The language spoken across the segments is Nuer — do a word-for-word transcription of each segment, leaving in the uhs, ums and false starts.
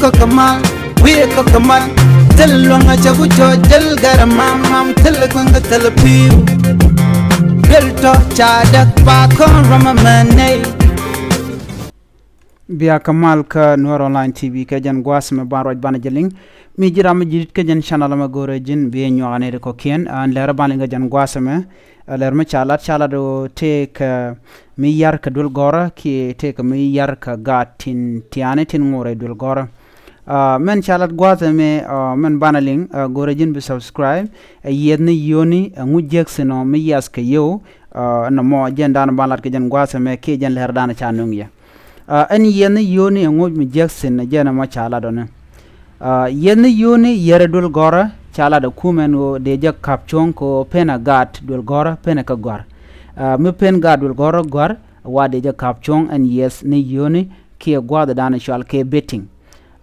Kɔk kɛ mal, wi̱i̱ kɔk kɛ mal. Thil luäŋ a cɛ ku cɔ jäl gɛr mam mam, thil kueŋ kɛ thil pi̱i̱u. Duel tɔ ca däk ba kɔn ram a mɛ nɛy. Bia kɛ mal kä Nuer Online T V kɛ jɛn gua̱a̱th mɛ ban ruac banɛ jɛ liŋ. Mi ji̱ ram mi ji̱ dit kä jɛn channel mɛ go̱rɛ ji̱n bi nyuak ni ri kɔkiɛn. An lɛr ban liŋ kä jɛn gua̱a̱th mɛ. Ɛ lɛr mi ca lat, ca lat ɣöö tëëkɛ mi yar kɛ duel gɔ̱rä kiɛ tëëkɛ mi yar kɛ gaat tin tiani tin ŋuɔrɛ duel gɔ̱rä. Aa, mɛn ca lat gua̱a̱th ɛmɛ, aa, mɛn banɛ liŋ, aa, go̱rɛ ji̱n bi subscribe. Ɛ yieth ni yio̱ni, ɛ ŋu jiäk thi̱n ɔ mi yiath kɛ yio̱w. Aa, nɔmɔ jɛn dan ban lat kɛ jɛn gua̱a̱th ɛmɛ kiɛ jɛn lɛr dan ca nöŋ yɛ. Aa, ɛn yieth ni yio̱ni, ɛ ŋu mi jiäk thi̱n, ɛ jɛn ɛmɔ ca lat ɔni. Aa, yieth ni yio̱ni yɛrɛ duel gɔ̱rä, ca lat ɛ kumɛn ɣöö dee jɛ ka̱p cuɔ̱ŋ kɛ ɣöö pen ɛ gaat duel gɔ̱rä, pen ɛ kä gɔ̱a̱r. Aa, mi pen gaat duel gɔ̱rä gɔ̱a̱r, wa dee jɛ ka̱p cuɔ̱ŋ ɛn yieth ni yio̱ni kiɛ gua̱a̱th dan cual kɛ betting.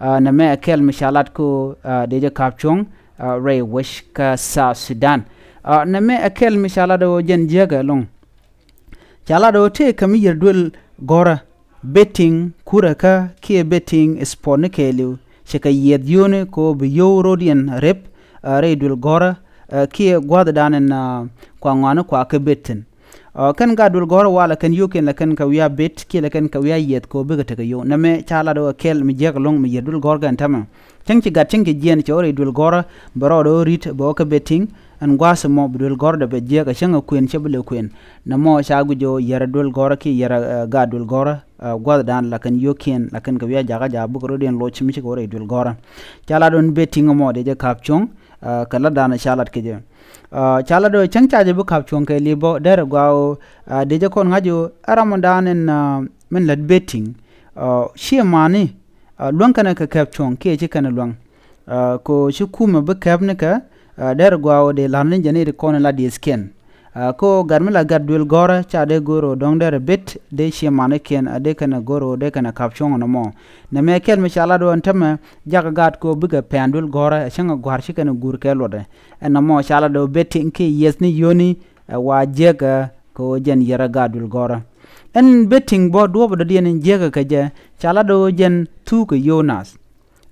Aa, nɛmɛ ɛ kɛl mi ca lat kɛ ɣöö, aa, dee jɛ ka̱p cuɔ̱ŋ, aa, rɛy wec kä South Sudan. Aa, nɛmɛ ɛ kɛl mi ca lat ɣöö jɛn jiäkä ɛlɔ̱ŋ. Ca lat ɣöö tëëkɛ mi yɛr duel gɔ̱rä, betting kurɛ kä kiɛ betting sport ni kɛɛliw, cɛ kɛ yieth yio̱ni kɛ ɣöö bi yio̱w ro̱diɛn rep, aa, rɛy duel gɔ̱rä, aa, kiɛ gua̱a̱th dan ɛn, aa, kua ŋɔaani kua kɛ bet thi̱n. Aa, kɛn gaat duel gɔ̱rä walɛ kɛn yio̱kiɛn lɛ kɛn kɛ wi̱i̱ a bet kiɛ lɛ kɛn kɛ wi̱i̱ a yieth kɛ ɣöö bikɛ tekɛ yio̱w. Nɛmɛ ca lat ɣöö ɛ kɛl mi jiäk ɛlɔ̱ŋ mi yɛr duel gɔ̱rä kɛn täämɛ. Cäŋ ci gat cäŋ ci jiɛɛn cɛ ɣöö rɛy duel gɔ̱rä bɛ rɔɔdɛ ɣöö ri̱t bɛ ɣöö kɛ betting. Ɛn gua̱a̱th ɛmɔ bi duel gɔ̱rä dee bɛ jiäk ɛ cäŋ ɛ kuën cɛ bi lɛ kuën. Nɛmɔ ca guic ɣöö yɛrɛ duel gɔ̱rä kiɛ yɛrɛ, ɛ, gaat duel gɔ̱rä, ɛ, gua̱a̱th dan la kɛn yio̱kiɛn la kɛn kɛ wi̱i̱ a jakä jaak bikɛ ro̱diɛn loc mi cikɛ ɣöö rɛy duel gɔ̱rä. Ca lat ɣöö betting ɛmɔ dee jɛ ka̱p cuɔ̱ŋ, ɛ, kɛ lat dan ca lat kɛ jɛ. Aa, ca lat ɣöö cäŋ ca jɛ bi ka̱p cuɔ̱ŋ kɛ li̱p bä derɛ gɔaa ɣöö, aa, dee jɛ kɔn ŋa̱c ɣöö ɛ ram ɔ dan ɛn, aa, min lät betting. Aa, ciɛ mani, aa, luäŋ kɛnɛ kɛ kɛp cuɔ̱ŋ kiɛ ci kɛnɛ luäŋ. Aa, kɛ ɣöö ci kumɛ bi kɛp nikɛ, aa, derɛ gɔaa ɣöö dee la̱r ni jɛ ni ri kɔn in la diethkiɛn. Aa, kɛ ɣöö gat mi la gat duel gɔ̱rä ca dee go̱o̱r ɣöö dɔ̱ŋ derɛ bet dee ciɛ manikiɛn a dee kɛnɛ go̱o̱r ɣöö dee kɛnɛ ka̱p cuɔ̱ŋ nɔmɔ. Nɛmɛ kɛl mi ca lat ɣöö ɛn tämɛ jakä gaat kɛ ɣöö bikɛ pɛn duel gɔ̱rä ɛ cäŋ ɛ gua̱r ci kɛnɛ guur kɛ luɔtdɛ. Ɛn nɔmɔ ca lat ɣöö betting kiɛ yieth ni yio̱ni, ɛ, wa jiäkä kɛ ɣöö jɛn yɛrɛ gaat duel gɔ̱rä. Ɛn betting bä duɔ̱ɔ̱p dɔ̱diɛn in jiäkä kɛ jɛ ca lat ɣöö jɛn thuukɛ yio̱w nath.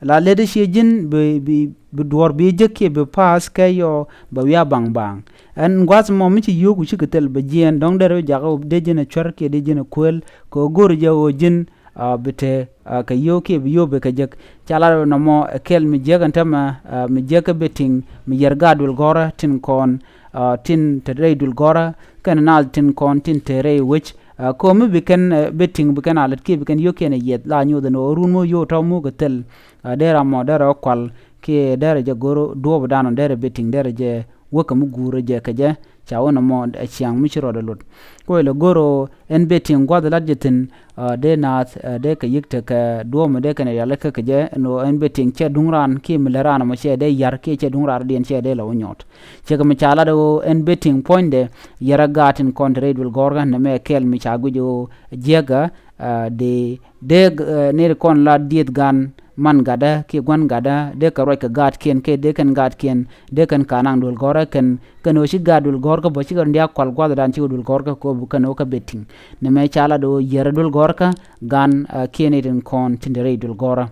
La lät i̱ ciɛ ji̱n bi, bi, bi duɔ̱ɔ̱r bi jek kiɛ bi pass kɛ yɔ bɛ wi̱i̱ a baŋ baŋ. Ɛn gua̱th mɔ mi ci yio̱w ku cikɛ thil bɛ jiɛɛn dɔ̱ŋ derɛ jakä dee ji̱n ɛ cuɛr kiɛ dee ji̱n ɛ kuël kɛ ɣöö go̱o̱r jɛ ɣöö ji̱n, aa, bi te, aa, kɛ yio̱w kiɛ bi yio̱w bi kɛ jek. Ca lat nɔmɔ ɛ kɛl mi jiäk ɛn tämɛ, aa, mi jiäk kä betting mi yɛr gaat duel gɔ̱rä tin kɔn, aa, tin te rɛy duel gɔ̱rä kɛnɛ naath tin kɔn tin te rɛy wec. Aa, kɛ ɣöö mi bi kɛn, aa, betting bi kɛn a lät kiɛ bi kɛn yio̱kiɛn ɛ yiɛth la nyoth ɛn ɣöö run mi yio̱w tɔ̱ muk ɛ thil, aa, derɛ amɔ derɛ kual kiɛ derɛ jɛ go̱r duɔ̱ɔ̱p dan ɔ derɛ betting derɛ jɛ wäkä mi guurä jɛ kɛ jɛ. Ca wä nɔmɔ ɛ ciaŋ mi ci rɔɔdɛ lot. Kɛ ɣöö lɛ go̱r ɣöö ɛn betting gua̱th lat jɛ thi̱n, aa, dee naath, aa, dee kɛ yi̱k tekɛ duɔ̱ɔ̱p mi dee kɛn rialikä kɛ jɛ ɛn ɣöö ɛn betting cɛ duŋ raan kiɛ mi lät raan ɛmɔ cɛ dee yar kiɛ cɛ duŋ raan rɔ̱diɛn cɛ dee lɛ wä nyɔɔt. Ciek mi ca lat ɣöö ɛn betting puɔ̱nydɛ yɛrɛ gaat tin kɔn te rɛy duel gɔ̱rkä nɛmɛ kɛl mi ca guic ɣöö jiäkä, aa, dee, dee, aa, nɛy ti kɔn la dieth gan man gatdä kiɛ gua̱n gatdä dee kɛ ruac kɛ gaatkiɛn kiɛ dee kɛn gaatkiɛn dee kɛn ka naŋ duel gɔ̱rä kɛn, kɛn ɣöö ci gaat duel gɔ̱rkä bä cikɛ run diaal kual gua̱thdan cikɛ duel gɔ̱rkä kɛ ɣöö bi kɛn ɣöö kɛ betting. Nɛmɛ ca lat ɣöö yɛrɛ duel gɔ̱rkä gan, aa, kiɛ nɛy tin kɔn tin te rɛy duel gɔ̱rä.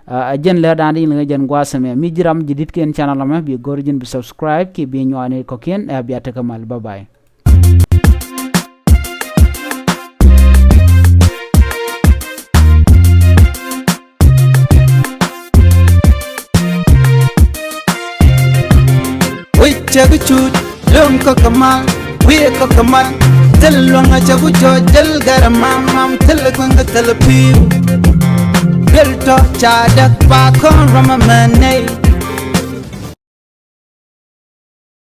Aa, ɛ jɛn lɛr dan di in liŋɛ jɛn gua̱a̱th ɛmɛ. Mi ji̱ ram ji̱ di̱t kiɛn channel ɛmɛ bi go̱r ji̱n bi subscribe kiɛ bi nyuak ni kɔ̱kiɛn, ɛ bia tekɛ mal. Bye bye. Wi̱c cɛ ki cut, löm kä kɛ mal, wi̱i̱ kä kɛ mal. Thil luäŋ a cɛ ku cɔ jäl gɛr mam mam, thil kueŋ kä thil pi̱i̱u. Duel tɔ ca däk ba kɔn ram a mɛ nɛy.